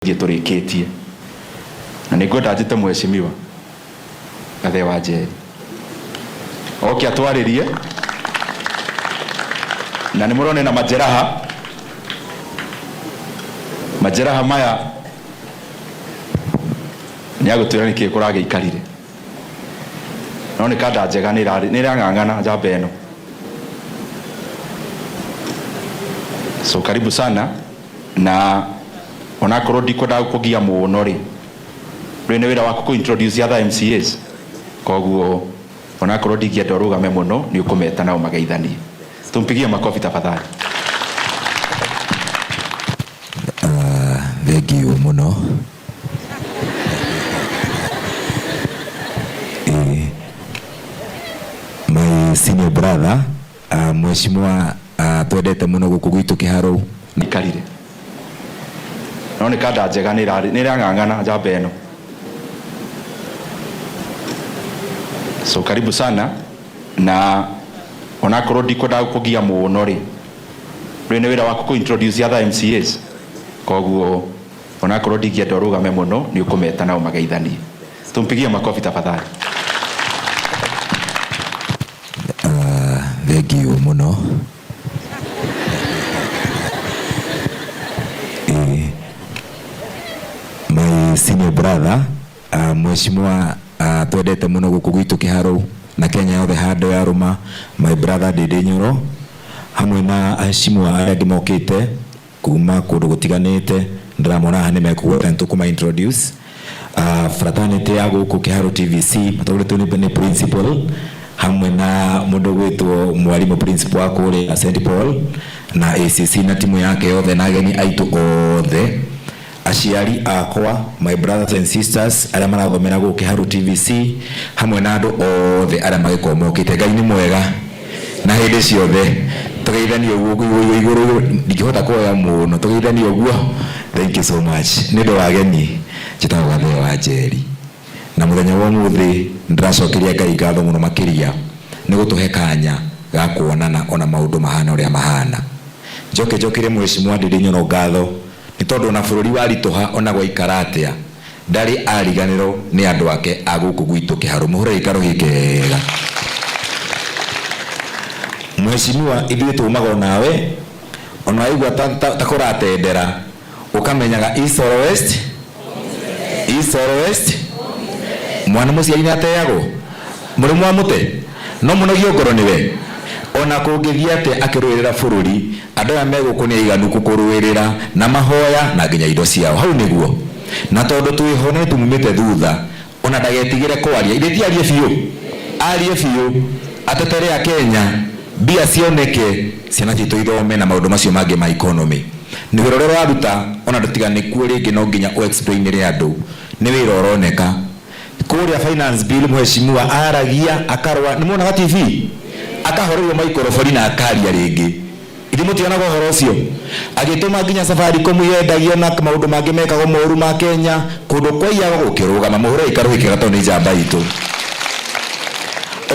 Thiĩ tũrĩkĩtie na nĩ ngwenda njĩte mheshimiwa Gathe wa Njeri oke atwarĩrie, na nĩ mũrone na majeraha, majeraha maya nĩ agũtwĩra nĩkĩ kũragĩikarire, no nĩ kanda njega, nĩ ĩrang'ang'ana njamba ĩno. So karibu sana, na onakorwo ndikwendaga gũkũgia mũno rĩ, ndũĩ nĩ wĩra waku kũ introduce other MCAs, koguo onakorwo ndingĩenda ũrũgame mũno, nĩ ũkũmeta nao mageithanie. Tumpigie makofi tafadhali. Thank you mũno. My senior brother, mheshimiwa, twendete mũno gũkũ gwitũ Kĩharũ. Ikarire no nĩ kanda njega, nĩ ĩrang'ang'ana njamba ĩno. So karibu sana, na onakorwo ndikwendaga gũkũgia mũno rĩ, ndũĩ nĩ wĩra waku kũ introduce other MCAs, koguo onakorwo ndingĩenda ũrũgame mũno, nĩ ũkũmeta nao mageithanie. Tumpigie makofi tafadhali. Thank you mũno. My senior brother, mheshimiwa, twendete mũno gũkũ gwitũ Kĩharũ na Kenya yothe handũ ya rũma, my brother Ndĩndĩ Nyoro, hamwe na aheshimiwa arĩa angĩ mokĩte kuma kũndũ gũtiganĩte, ndĩramona haha nĩ mekũgweta, nĩ tũkũma introduce. Fraternity ya gũkũ Kĩharũ TVC matongoretio nĩ principal, hamwe na mũndũ gwĩtwo mwarimũ principal wa kũrĩa St Paul, na ACC na timu yake yothe, na ageni aitũ othe, aciari akwa, my brothers and sisters arĩa marathomera gũkũ Kĩharũ TVC, hamwe na andũ othe arĩa magĩkorwo mokĩte. Ngai nĩ mwega na hĩndĩ ciothe. Tũgeithanie ũguo igũrũ igũrũ, ndingĩhota kuoya mũno, tũgeithanie ũguo. Thank you so much. Nĩ ũndũ wa ageni, njĩtagwo Gathee wa Njeri, na mũthenya wa ũmũthĩ nĩndĩracokeria Ngai ngatho mũno makĩria nĩ gũtũhe kanya ga kuonana ona maũndũ mahana ũrĩa mahana. Njoke njokerie mheshimiwa Ndĩndĩ Nyoro ngatho nĩ tondũ ona bũrũri waritũha, ona gwaikara atĩa, ndarĩ ariganĩrwo nĩ andũ ake a gũkũ gwitũ Kĩharũ. Mũhũre karũhĩ kega. Mheshimiwa, ithuĩ tũmaga onawe, ona waigua ta kũratendera, ũkamenyaga east or west, east or west, mwana mũciari nĩ ateagwo mũrĩmũ wa mũte, no mũnogio ngoro nĩwe. Ona kũngĩthiĩ atĩa akĩrũĩrĩra bũrũri, andũ aya me gũkũ nĩ aiganu gũkũrũĩrĩra na mahoya na nginya indo ciao hau nĩguo. Na tondũ twĩho na nĩtumumĩte thutha, ona ndagetigĩre kwaria, ithe ti arie biũ, arie biũ, atetere a Kenya, mbia cioneke, ciana citũ ithome na maũndũ macio mangĩ ma economy. Nĩ wĩra ũrĩa ũraruta, ona ndũtiga nĩkuo rĩngĩ no nginya ũ explainĩre andũ, nĩ wĩra ũroneka kũrĩa finance bill. Mheshimiwa aragia akarũa, nĩ muonaga TV akahorerio maikorobori na akaria rĩngĩ. Ithe mũtionaga ũhoro ũcio agĩtũma nginya Safaricom yendagio na maũndũ mangĩ mekagwo moru ma Kenya, kũndũ kwaiyaga gũkĩrũgama. Mũhũre ikarũhĩ kega tondũ nĩ njamba itũ.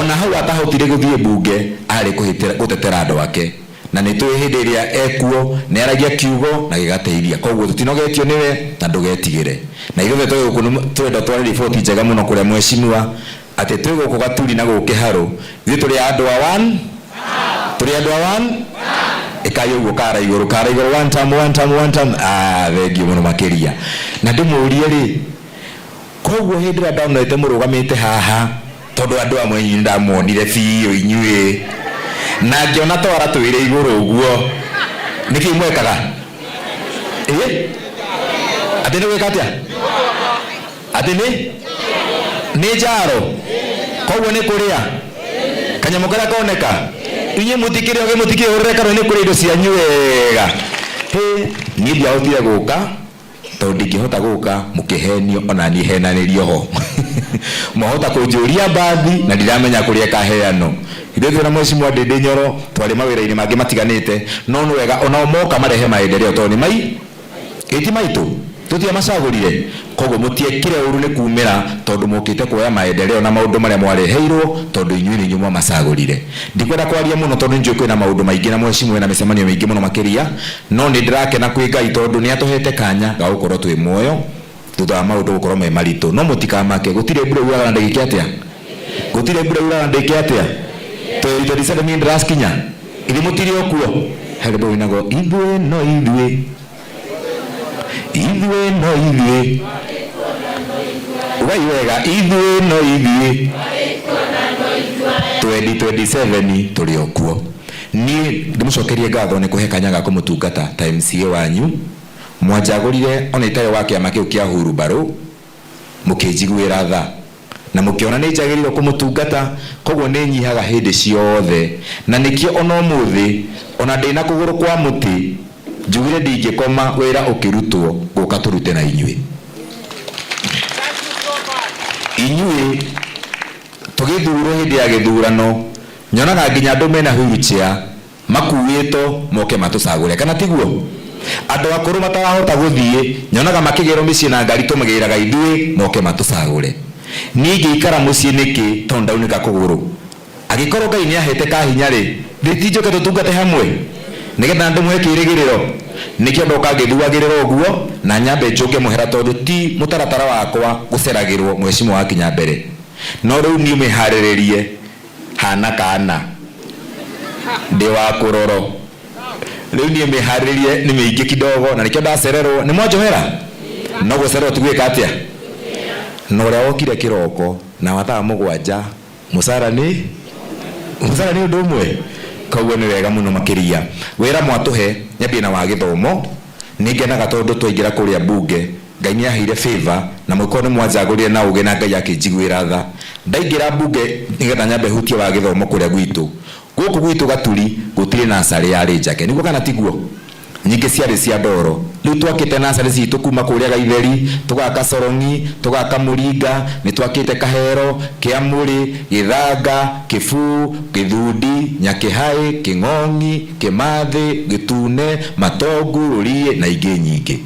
Ona hau atahotire gũthiĩ mbunge, arĩ gũtetera andũ ake, na nĩ tũĩ hĩndĩ ĩrĩa ekuo nĩ aragia kiugo na gĩgateithia. Koguo tũtinogetio nĩwe na ndũgetigĩre, na ithuothe twĩ gũkũ tũrenda tware riboti njega mũno kũrĩa mheshimiwa, atĩ twĩ gũkũ Gaturi na gũkũ Kĩharũ, ithuĩ tũrĩ andũ a one, tũrĩ andũ a one. Ĩkai ũguo, kara igũrũ, kara igũrũ, one time, one time, one time. Ah, thank you mũno makĩria. Na ndĩmũrie rĩ, koguo hĩndĩ ĩrĩa ndonete mũrũgamĩte haha, tondũ andũ amwe inyuĩ ndamuonire biũ inyuĩ na ngĩona twara twĩrĩ igũrũ ũguo, nĩkĩ mwekaga ĩ atĩ nĩ gwĩka atĩa, atĩ nĩ njaro, koguo nĩ kũrĩa kanyamũ karĩa koneka. Inyuĩ mũtikĩrĩ ogĩ, mũtikĩhũrĩre karũĩ nĩ kũrĩa indo cianyu wega. Hĩ, niĩ ndiahotire gũka tondũ ndingĩhota gũka mũkĩhenio, ona niĩ henanĩrio ho. Mwahota kũnjũria mbathi na ndiramenya kũrĩa ĩkaheanwo. Ithuĩ twĩna mheshimiwa Ndĩndĩ Nyoro twarĩ mawĩra-inĩ mangĩ matiganĩte, no nĩ wega onao moka marehe maendeleo tondũ nĩ mai ĩti maitũ. Tũtiamacagũrire, koguo mũtiekire ũru nĩ kumĩra tondũ mũkĩte kuoya maendeleo na maũndũ marĩa mwareheirwo tondũ inyuĩ nĩ inyuĩ mwamacagũrire. Ndikwenda kwaria mũno tondũ nĩnjũĩ kwĩna maũndũ maingĩ na mheshimiwa na mĩcemanio mĩingĩ mũno makĩria, no nĩ ndĩrakena kwĩ Ngai tondũ nĩ atũhete kanya ga gũkorwo twĩ muoyo thutha wa maũndũ gũkorwo me maritũ. No mũtikamake, gũtirĩ mbura yuraga na ndĩgĩke atĩa, gũtirĩ mbura yuraga na ndĩke atĩa. 2027 niĩ ndĩracikinya, ithuĩ mũtirĩ o kuo. He rwĩmbo rũinagwo ithuĩ no ithuĩ, ithuĩ no ithuĩ, ugai wega, ithuĩ no ithuĩ, 2027 tũrĩ o kuo. Niĩ ndĩmũcokerie ngatho nĩ kũhe kanya ga kũmũtungata ta MCA wanyu. Mwanjagũrire ona itarĩ wa kĩama kĩu kĩa hurumbarũ, mũkĩnjiguĩra tha na mũkĩona nĩ njagĩrĩirwo kũmũtungata, koguo nĩ nyihaga hĩndĩ ciothe, na nĩkĩo ona ũmũthĩ ona ndĩna kũgũrũ kwa mũtĩ njugire ndingĩkoma wĩra ũkĩrutwo ngũka tũrute na inyuĩ. Inyuĩ tũgĩthurwo hĩndĩ ya gĩthurano nyonaga nginya andũ mena wheelchair makuĩtwo moke matũcagũre, kana tiguo? Andũ akũrũ matarahota gũthiĩ nyonaga makĩgĩrwo mĩciĩ na ngari tũmagĩraga ithuĩ moke matũcagũre. Niĩ ingĩikara mũciĩ nĩkĩ tondũ ndaunĩka kũgũrũ? Angĩkorwo Ngai nĩ ahete kahinya rĩ, thĩ njoke tũtungate hamwe nĩgetha ndĩmũhe kĩĩrĩgĩrĩro. Nĩkĩo ndoka ngĩthuagĩrĩra ũguo na nyambe njũnge mũhera tondũ ti mũtaratara wakwa gũceragĩrwo mheshimiwa wakinya mbere. No rĩu niĩ mĩharĩrĩrie hana kana ndĩ wa kũroro. Rĩu niĩ mĩharĩrĩrie nĩ mĩingĩ kidogo na nĩkĩo ndacererwo. Nĩ mwanjohera? No gũcererwo ti gwĩka atĩa? Na ũrĩa wokire kĩroko na wa thaa 7 mũcara nĩ ũndũ ũmwe. Koguo nĩ wega mũno makĩria. Wĩra mwatũhe nyambie na wa gĩthomo. Nĩ ngenaga tondũ twaingĩra kũrĩa mbunge Ngai nĩ aheire favor na mũkorwo nĩ mwanjagũrire na ũgĩ na Ngai akĩnjiguĩra tha. Ndaingĩra mbunge nĩgetha nyambe hutie wa gĩthomo kũrĩa gwitũ. Gũkũ gwitũ Gaturi gũtirĩ nursery yarĩ njake, nĩguo kana tiguo? Nyingĩ ciarĩ cia ndoro. Rĩu twakĩte nursery citũ kuma kũrĩa Gaitheri, tũgaka Sorong'i, tũgaka Mũringa, nĩ twakĩte Kahero, Kĩamũrĩ, Gĩthanga, Kĩbuu, Gĩthundi, Nyakĩhaĩ, Kĩng'ong'i, Kĩmathĩ, Gĩtune, Matongu, Rũriĩ na ingĩ nyingĩ.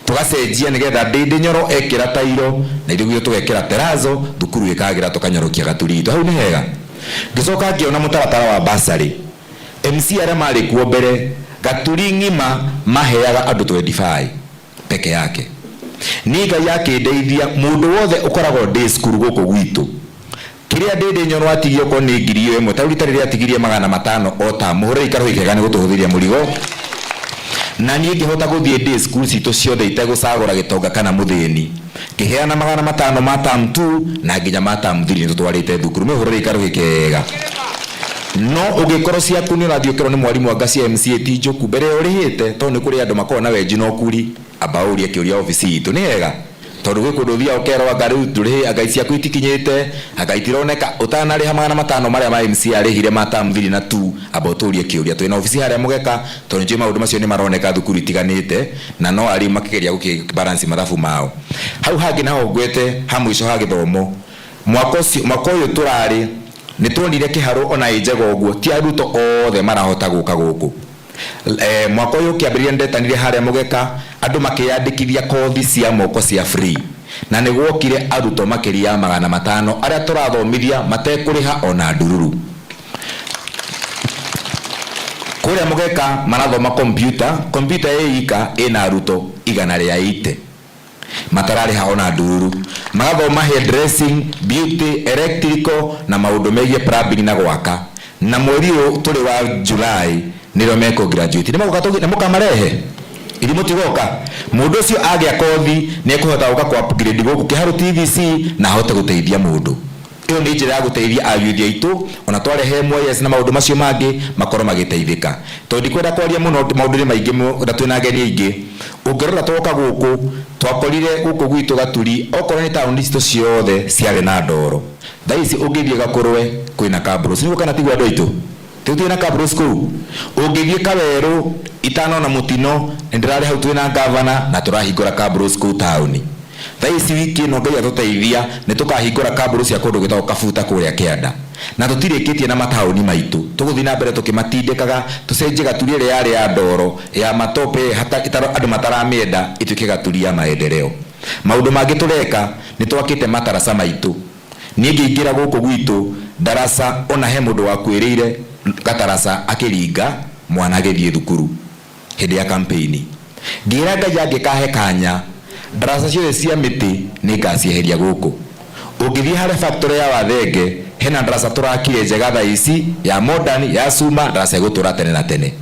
Tũgacenjia nĩgetha Ndĩndĩ Nyoro ekĩra tairo na ithuĩ gwitũ tũgekĩra terazo, thukuru ĩkagĩra tũkanyorokia Gaturi itũ. Hau nĩ hega. Ngĩcoka ngĩona mũtaratara wa bursary. MC arĩa marĩ kuo mbere Gaturi ng'ima maheaga andũ 25 peke yake. Niĩ Ngai akĩndeithia mũndũ wothe ũkoragwo day school gũkũ gwitũ kĩrĩa Ndĩndĩ Nyoro atigie okorwo nĩ ngiri ĩyo ĩmwe, ta rĩu rita rĩrĩa atigirie 500 o ta mũhũrĩre ikarũhĩ kega nĩ gũtũhũthĩria mũrigo. Na niĩ ngĩhota gũthiĩ day school citũ ciothe itegũcagũra gĩtonga kana mũthĩni, ngĩheana 500 ma term 2 na nginya ma term 3 nĩ tũtwarĩte thukuru. Mĩhũrĩre ikarũhĩ kega. No ũngĩkorwo ciaku nĩ ũrathiĩ ũkerwo nĩ mwarimũ anga cia MCA ti njũku, mbere ya ũrĩhĩte, tondũ nĩ kũrĩ andũ makoragwo na wenji na ũkuri, amba ũrie kĩũria obici itũ. Nĩ hega tondũ gwĩ kũndũ ũthiaga ũkerwo anga rĩu ndũrĩhĩ, anga ciaku itikinyĩte, anga itironeka. Ũtanarĩha 500 marĩa ma MCA arĩhire ma term 3 na 2, amba ũtũrie kĩũria. Twĩna obici harĩa Mũgeka tondũ nĩnjũĩ maũndũ macio nĩ maroneka thukuru itiganĩte na no arimũ makĩgeria gũkĩ balance mathabu mao. Hau hangĩ naho ngwete ha mũico ha gĩthomo, mwaka ũcio mwaka ũyũ tũrarĩ nĩ tuonire kĩharũ ona ĩ njega ũguo ti arutwo othe marahota gũka gũkũ. Mwaka ũyũ ũkĩambĩrĩria nĩndetanire harĩa Mũgeka andũ makĩyandĩkithia kothi cia moko cia free na nĩ gwokire arutwo makĩria ya 500 arĩa tũrathomithia matekũrĩha ona ndururu. Kũrĩa Mũgeka marathoma kompyuta, kompyuta ĩ ika ĩna arutwo 180 matararĩha ona ndururu. Magathoma hairdressing, beauty, electrical na maũndũ megiĩ plumbing na gwaka. Na mweri ũyũ tũrĩ wa July nĩrĩo mekũ graduate. Nĩ mũgoka nĩ mũkamarehe? Ithuĩ mũtigoka? Mũndũ ũcio agĩa kothi nĩ ekũhota gũka kwa upgrade gũkũ Kĩharũ TVC na ahote gũteithia mũndũ. Ĩyo nĩ njĩra ya gũteithia ayuthi aitũ ona twarehe MYS na maũndũ macio mangĩ makorwo magĩteithĩka. Tondũ ndikwenda kwaria mũno maũndũ nĩ maingĩ na twĩna ageni aingĩ. Ũngĩrora twoka gũkũ twakorire gũkũ gwitũ Gaturi okorwo nĩ taũni citũ ciothe ciarĩ na ndoro. Thaa ici ũngĩthiĩ Gakũrwe kwĩna Kabros. Nĩguo kana tiguo andũ aitũ? Tũtirĩ na Kabros kũu? Ũngĩthiĩ Kawerũ itanona mũtino nĩ ndĩrarĩ hau twĩna gavana na tũrahingũra Kabros kũu taũni. Thaa ici wiki ĩno Ngai atũteithia nĩ tũkahingũra Kabros cia kũndũ gwĩtagwo Kabuta kũrĩa Kĩanda. Na tũtirĩkĩtie na mataũni maitũ, tũgũthiĩ na mbere tũkĩmatindĩkaga tũcenjie Gaturi ĩrĩa yarĩ ya ndoro ya matope andũ mataramĩenda ĩtuĩke Gaturi ya maendeleo. Maũndũ mangĩ tũreka nĩ twakĩte mataraca maitũ. Niĩ ngĩingĩra gũkũ gwitũ ndaraca, ona he mũndũ wakuĩrĩire gataraca akĩringa mwana agĩthiĩ thukuru hĩndĩ ya campaign. Ngĩra Ngai angĩkahe kanya, ndaraca ciothe cia mĩtĩ nĩ ngacieheria gũkũ. Ũngĩthiĩ harĩa factory ya Wathenge, hena ndaraca tũrakire njega thaa ici ya modern ya cuma, ndaraca ĩgũtũra tene na tene.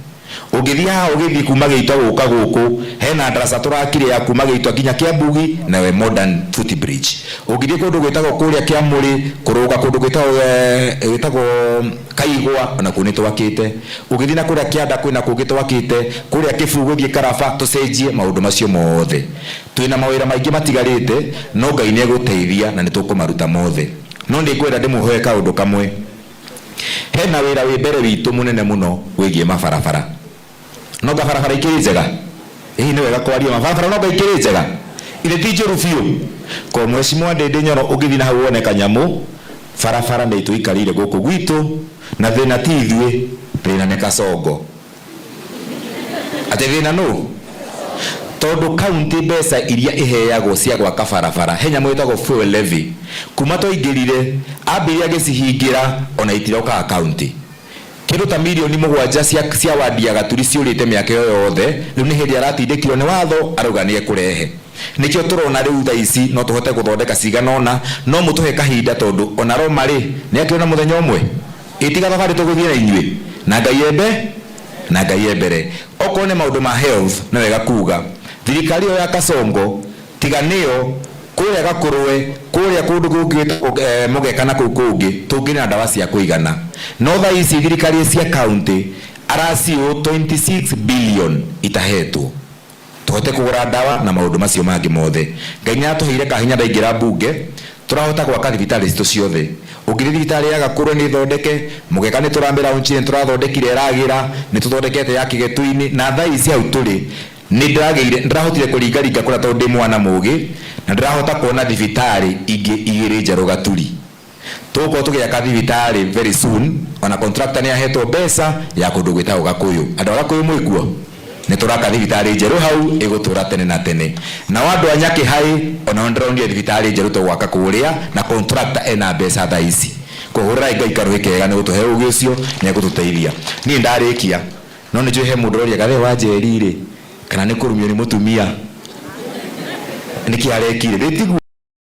Ũngĩthiĩ haha ũgĩthiĩ kuma Gĩitwa gũka gũkũ, hena ndaraca tũrakire ya kuma Gĩitwa nginya Kĩambugi, nayo modern footbridge. Ũngĩthiĩ kũndũ gwĩtagwo kũrĩa Kĩamũrĩ, kũrũga kũndũ gwĩtagwo Kaigwa, ona kũu nĩ twakĩte. Ũngĩthiĩ na kũrĩa Kĩanda kwĩna kũngĩ twakĩte, kũrĩa Kĩbuu gũthiĩ Karaba, tũcenjie maũndũ macio mothe. Twĩna mawĩra maingĩ matigarĩte, no Ngai nĩ egũteithia na nĩ tũkũmaruta mothe. No nĩ ngwenda ndĩmũhoe kaũndũ kamwe. Hena wĩra wĩ mbere witũ mũnene mũno wĩgiĩ mabarabara. No nga barabara ikĩrĩ njega? Ĩĩ nĩ wega kwaria ma barabara no nga ikĩrĩ njega? Ithe ti njũru biũ. Ko Mheshimiwa Ndindi Nyoro ũngĩthiĩ na hau wone kanyamũ, barabara nĩ tũikarĩire gũkũ gwitũ, na thĩna ti ithuĩ, thĩna nĩ Kasongo. Atĩ thĩna nũ? Tondũ kaunti mbeca iria iheagwo cia gwaka barabara, he nyamũ ĩtagwo fuel levy, kuma twaingĩrire ambire agĩcihingĩra ona itirokaga kaunti. Kĩndũ ta mirioni 7 cia wadi ya Gaturi ciũrĩte mĩaka ĩyo yothe, rĩu nĩ hĩndĩ aratindĩkirwo nĩ watho arauga nĩ ekũrehe. Nĩkĩo tũrona rĩu thaa ici no tũhote gũthondeka cigana ũna, no mũtũhe kahinda tondũ ona Roma rĩ, nĩ akĩona mũthenya ũmwe? Ĩtiga thabarĩ tũgũthiĩ na inyuĩ na Ngai embe na Ngai embere. Okorwo nĩ maũndũ ma health, nĩ wega kuga thirikari ĩyo ya Kasongo tiga nĩyo kũrĩa Gakũrwe, kũrĩa kũndũ kũngĩ Mũgeka na kũu kũngĩ tũngĩrĩ na ndawa cia kũigana. No thaa ici thirikari cia county araciũ 26 billion itahetwo tũhote kũgũra ndawa na maũndũ macio mangĩ mothe. Ngai nĩ atũheire kahinya ndaingĩra mbunge, tũrahota gwaka thibitarĩ citũ ciothe. Ũngĩthiĩ thibitarĩ ya Gakũrwe nĩ thondeke, Mũgeka nĩ tũramĩraunchire, nĩ tũrathondekire ĩragĩra, nĩ tũthondekete ya Kĩgetuinĩ, na thaa ici hau tũrĩ nĩ ndĩragĩire, ndĩrahotire kũringaringa kũrĩa tondũ ndĩ mwana mũgĩ, na ndĩrahota kuona thibitarĩ ingĩ igĩrĩ njerũ Gaturi. Tũgũkorwo tũgĩaka thibitarĩ very soon, ona contractor nĩ ahetwo mbeca ya kũndũ gwĩtagwo Gakũyũ. Andũ a Gakũyũ mwĩkuo? Nĩ tũraka thibitarĩ njerũ hau ĩgũtũra tene na tene. Nao andũ a Nyakĩhaĩ onao nĩ ndĩronire thibitarĩ njerũ tũgwaka kũrĩa, na contractor ena mbeca thaa ici. Kũhũrĩrai Ngai karũhĩ kega nĩ gũtũhe ũgĩ ũcio, nĩ egũtũteithia. Niĩ ndarĩkia, no nĩ njũĩ he mũndũ ũroria Gathee wa Njeri rĩ, kana nĩ kũrumio nĩ mũtumia, nĩkĩ arekire? Ndĩtiguo.